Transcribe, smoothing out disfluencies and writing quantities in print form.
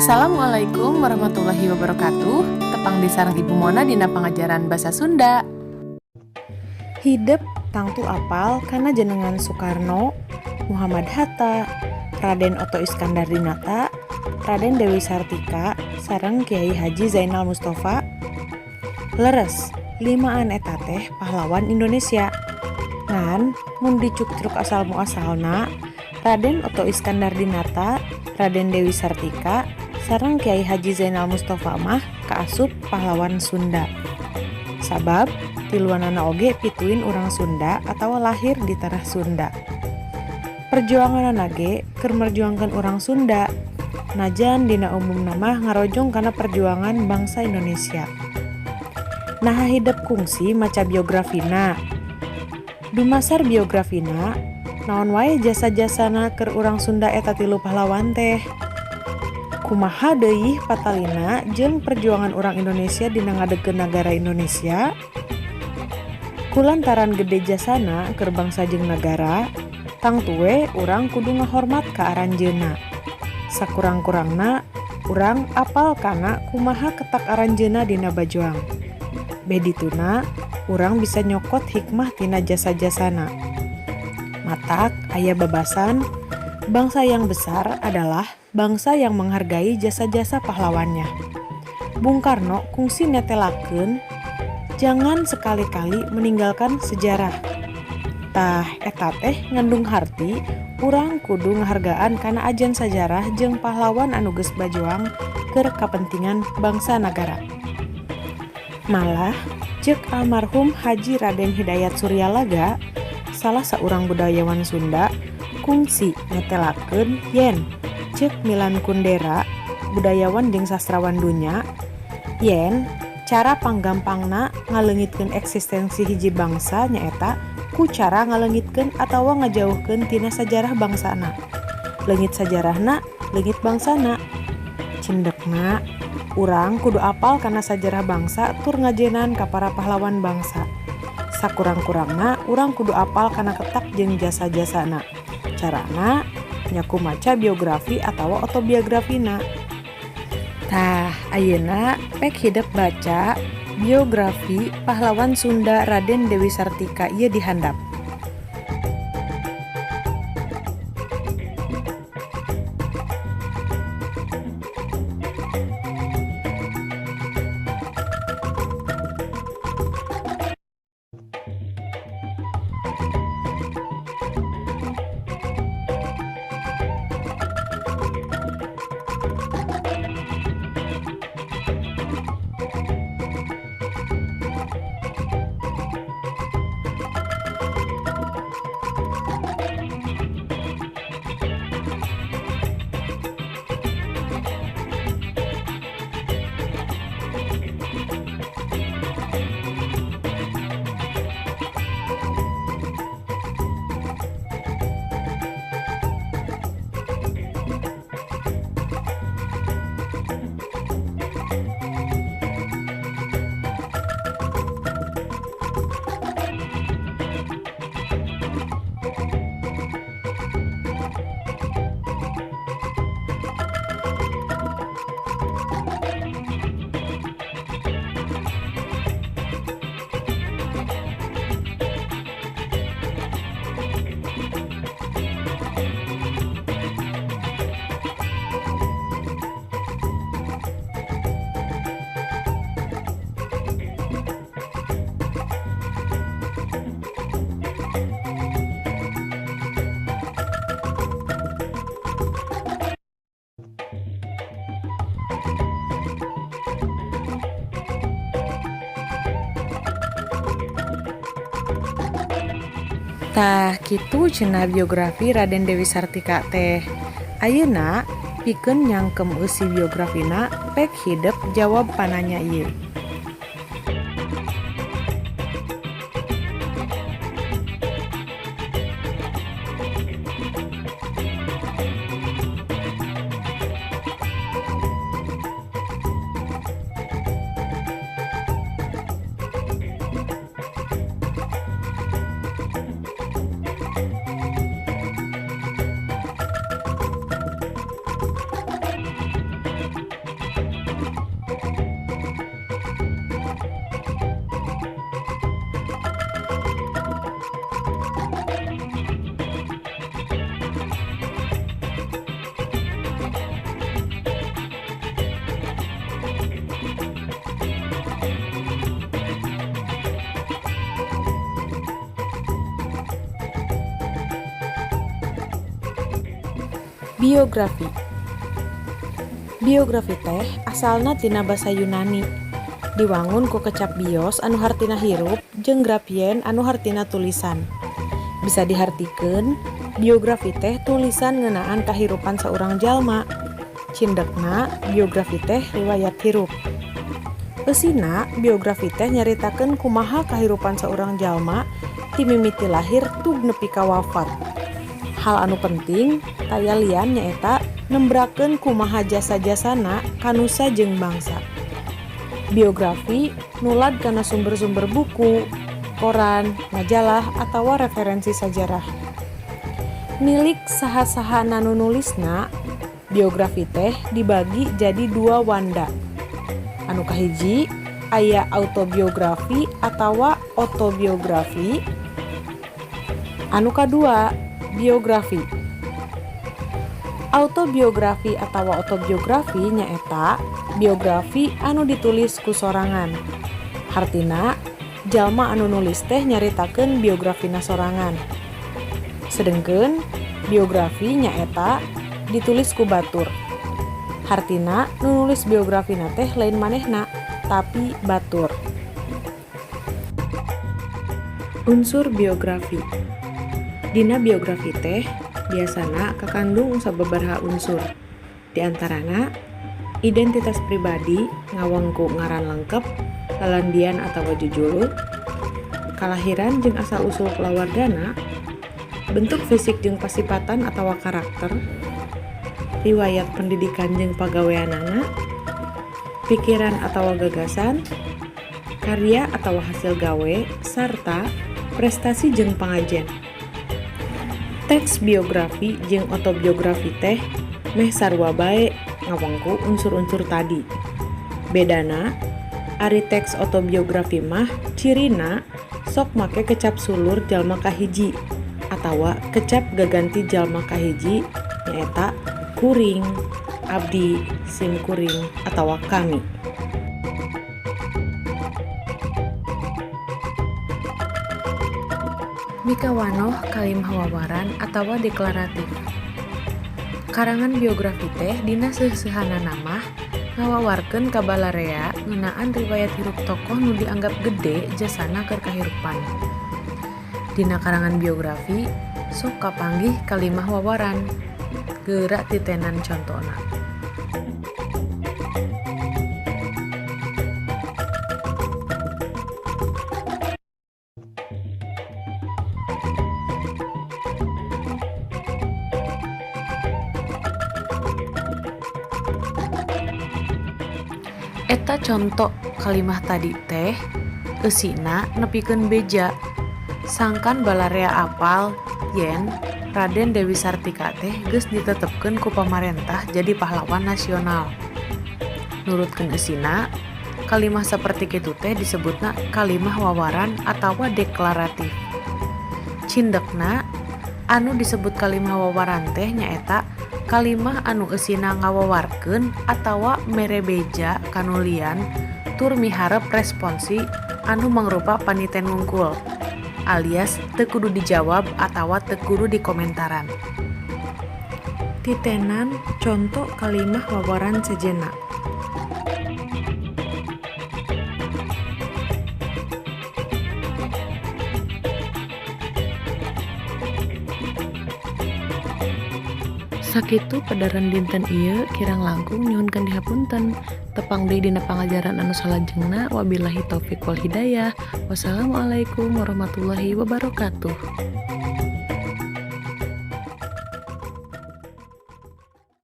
Assalamualaikum warahmatullahi wabarakatuh. Tepang deui sareng Ibu Mona dina pangajaran Basa Sunda. Hidep tangtu apal kana jenengan Soekarno, Muhammad Hatta, Raden Otto Iskandar Dinata, Raden Dewi Sartika, sareng Kiai Haji Zainal Mustafa. Leres, limaan eta teh pahlawan Indonesia. Ngan mun dicuktruk asal muasalna, Raden Otto Iskandar Dinata, Raden Dewi Sartika, sareng Kiai Haji Zainal Mustafa mah kaasup pahlawan Sunda. Sabab tiluanana oge pituin urang Sunda atawa lahir di tanah Sunda. Perjuanganana ge keur merjuangkeun urang Sunda. Najan dina umumna mah ngarojong kana perjuangan bangsa Indonesia. Naha hidep kungsi maca biografina? Dumasar biografina, naon wae jasa-jasana keur urang Sunda eta tilu pahlawan teh? Kumaha deui patalina jeung perjuangan urang Indonesia dina ngadegkeun nagara Indonesia? Kulantaran gede jasana keur bangsa jeung nagara, tangtu we urang kudu ngahormat ka aranjeunna. Sakurang-kurangna, urang apal kana kumaha ketak aranjeunna dina bajuang. Beh dituna, urang bisa nyokot hikmah tina jasa-jasana. Matak aya babasan, bangsa yang besar adalah bangsa yang menghargai jasa-jasa pahlawannya. Bung Karno kungsi netelakeun, jangan sekali-kali meninggalkan sejarah. Tah eta teh ngandung harti urang kudu ngahargaan kana ajen sajarah jeung pahlawan anu geus bajuang keur kapentingan bangsa nagara. Malah ceuk almarhum Haji Raden Hidayat Suryalaga, salah saurang budayawan Sunda, kungsi netelakeun yen ceuk Milan Kundera, budayawan jeung sastrawan dunya, yen cara panggampangna ngaleungitkeun eksistensi hiji bangsa nyaeta ku cara ngaleungitkeun atawa ngajauhkeun tina sajarah bangsana. Leungit sajarahna, leungit bangsana. Cindekna, urang kudu apal kana sajarah bangsa tur ngajenan ka para pahlawan bangsa. Sakurang-kurangna, urang kudu apal kana ketak jeung jasa-jasana. Carana nya ku maca biografi atawa otobiografina. Tah, ayeuna pek hidep baca biografi pahlawan Sunda Raden Dewi Sartika ieu di handap. Tah kitu cenah biografi Raden Dewi Sartika teh. Ayeuna pikeun nyangkem eusi biografina, pek hidep jawab pananya ieu. Biografi. Biografi teh asalna tina basa Yunani. Diwangun ku kecap bios anu hartina hirup jeung graphein anu hartina tulisan. Bisa dihartikeun, biografi teh tulisan ngeunaan kahirupan saurang jalma. Cindekna, biografi teh riwayat hirup. Eusina, biografi teh nyaritakeun kumaha kahirupan saurang jalma ti mimiti lahir tug nepi ka wafat. Hal anu penting taya lian nyaeta nembrakeun kumaha jasa-jasana ka nusa jeung bangsa. Biografi nulad kana sumber-sumber buku, koran, majalah, atawa referensi sajarah. Nilik saha-sahana nu nulisna, biografi teh dibagi jadi dua wanda. Anu kahiji aya autobiografi atawa otobiografi. Anu kadua biografi. Autobiografi atawa otobiografi nyaeta biografi anu ditulis ku sorangan. Hartina, jalma anu nulis teh nyaritakeun biografina sorangan. Sedengkeun biografi nyaeta ditulis ku batur. Hartina, nu nulis biografina teh lain manehna, tapi batur. Unsur biografi. Dina biografi teh biasana kakandung sababaraha unsur. Di antarana identitas pribadi ngawengku ngaran lengkep, lalandian atawa jujuluk, kalahiran jeung asal-usul kulawargana, bentuk fisik jeung pasipatan atawa karakter, riwayat pendidikan jeung pagaweanana, pikiran atawa gagasan, karya atawa hasil gawe, sarta prestasi jeung pangajen. Teks biografi jeung otobiografi teh meh sarua bae ngawengku unsur-unsur tadi. Bedana, ari teks otobiografi mah cirina sok make kecap sulur jalma kahiji atawa kecap gaganti jalma kahiji nyaeta kuring, abdi, sim kuring, atawa kami. Mikawanoh kalimah wawaran atawa deklaratif. Karangan biografi teh dina seuseuhanana mah ngawawarkeun ka balarea ngeunaan riwayat hirup tokoh nu dianggap gede jasana keur kahirupan. Dina karangan biografi sok kapanggih kalimah wawaran. Geura titenan contona. Eta conto kalimah tadi teh eusina nepikeun beja. Sangkan balarea apal yen Raden Dewi Sartika teh geus ditetepkeun ku pamarentah jadi pahlawan nasional. Nurutkeun eusina, kalimah saperti kitu teh disebutna kalimah wawaran atawa deklaratif. Cindekna, anu disebut kalimah wawaran teh nyaeta kalimah anu eusina ngawawarkeun atawa mere beja ka nu lian tur miharep responsi anu mangrupa paniten wungkul alias teu kudu dijawab atawa teu kudu dikomentaran. Titenan conto kalimah wawaran sejenna. Sakitu padaran dinten ieu kirang langkung nyuhunkeun dihapunten. Tepang deui dina pangajaran anu salajengna, wabillahi taufik wal hidayah. Wassalamualaikum warahmatullahi wabarakatuh.